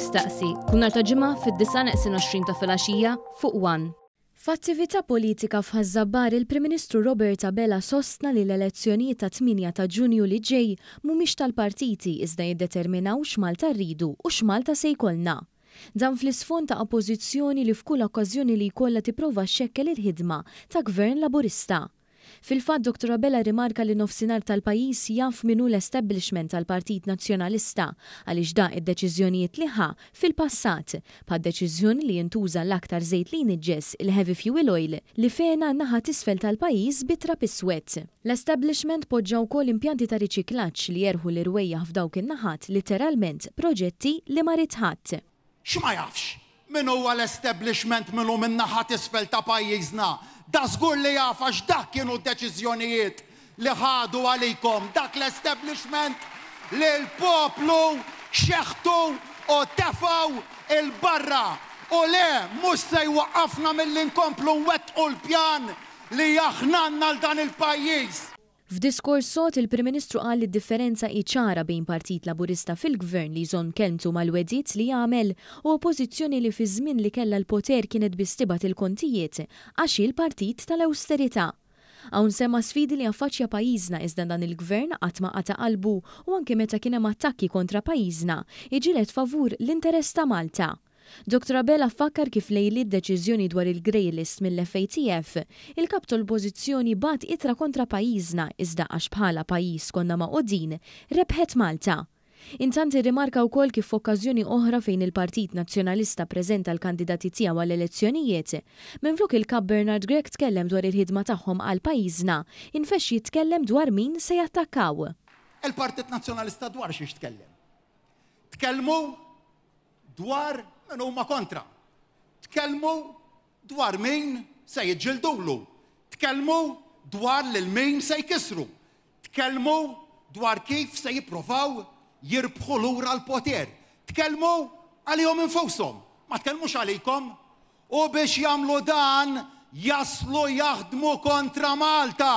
Tistaqsi, kull nhar ta' Ġimgħa fid-disgħa neqsin 20 ta' filgħaxija fuq One. F'attività politika f'Ħaż-Żabbar, il-Prim Ministru Robert Abela sostna li l-elezzjonijiet tat-tmienja ta' Ġunju li ġej mhumiex tal-partiti iżda jiddeterminaw x'Malta rridu u x'Malta se jkollna. Dan fl-isfond ta' Oppożizzjoni li f'kull okkażjoni li jkollha tipprova xxekkel il-ħidma ta' Gvern Laburista. Fil-fatt Dottor Abela rrimarka li nofsinhar tal-pajjiż jaf min hu l-establishment tal-Partit Nazzjonalista għaliex daq id-deċiżjonijiet li ħa fil-passat, bħad-deċiżjoni li jintuża l-aktar żejt li jniġġes, il-heavy fuel oil, li fena n-naħa t'isfel tal-pajjiż bi trab iswed. L-establishment poġġa wkoll impjanti ta' riċiklaġġ li jerħu l-irwejjaħ f'dawk in-naħat, litteralment proġetti li ma ried ħadd. X'ma jafx min huwa l-establishment min hu min-naħa t'isfel ta' pajjiżna? Dażgur li jaf għax dak kienu d-deċiżjonijiet li ħadu għalikom, dak l-establishment li l-poplu xeħtu u tefgħu 'l barra. U le, mhux se jwaqqafna milli nkomplu nwettqu l-pjan li aħna għandna għal dan il-pajjiż. F'diskors sod, il-Prim Ministru qal li d-differenza hi ċara bejn Partit Laburista fil-Gvern li jżomm kelmtu mal-wegħdiet li jagħmel u Oppożizzjoni li fiż-żmien li kellha l-poter kienet biss tibgħat il-kontijiet għax hi l-partit tal-awsterità. Hawn semma sfidi li affaċċja pajjiżna iżda dan il-Gvern qatt ma qata' qalbu u anki meta kien hemm attakki kontra pajjiżna, iġġieled favur l-interess ta' Malta. Dottor Abela fakkar kif lejliet deċiżjoni dwar il-grey list mill-FATF, il-Kap tal-Oppożizzjoni bagħat ittra kontra pajjiżna iżda għax bħala pajjiż konna magħqudin, rebħet Malta. Intant irrimarka wkoll kif f'okkażjoni oħra fejn il-Partit Nazzjonalista ppreżenta l-kandidati tiegħu għall-elezzjonijiet, minflok il-Kap Bernard Grech tkellem dwar il-ħidma tagħhom għal pajjiżna, infexx jitkellem dwar min se jattakkaw. Il-Partit Nazzjonalista dwar xiex tkellem? Tkellmu dwar min huma kontra. Tkellmu dwar min se jiġġildulu. Tkellmu dwar lil min se jkissru. Tkellmu dwar kif se jipprovaw jirbħu lura l-poter. Tkellmu għalihom infushom, ma tkellmux għalikom. U biex jagħmlu dan jaslu jaħdmu kontra Malta.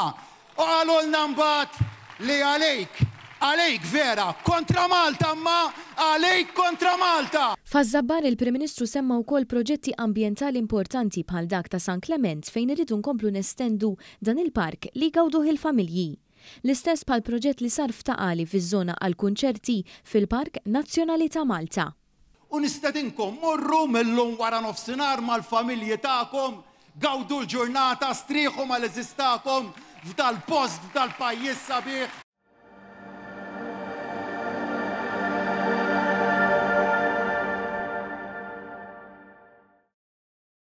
U qalulna mbagħad li għalik, għalik vera, kontra Malta imma għalik kontra Malta! F'Ħaż-Żabbar il-Prim Ministru semma wkoll proġetti ambjentali importanti bħal dak ta' San Klement fejn irridu nkomplu nestendu dan il-park li jgawduh il-familji. L-istess bħall-proġett li sar f'Ta' Qali fiż-żona għall-kunċerti fil-Park Nazzjonali ta' Malta. U nistedinkom, morru mil-lum wara nofsinhar mal-familji tagħkom, gawdu l-ġurnata, strieħu mal-għeżież tagħkom f'dal-post, f'dal-pajjiż sabiħ.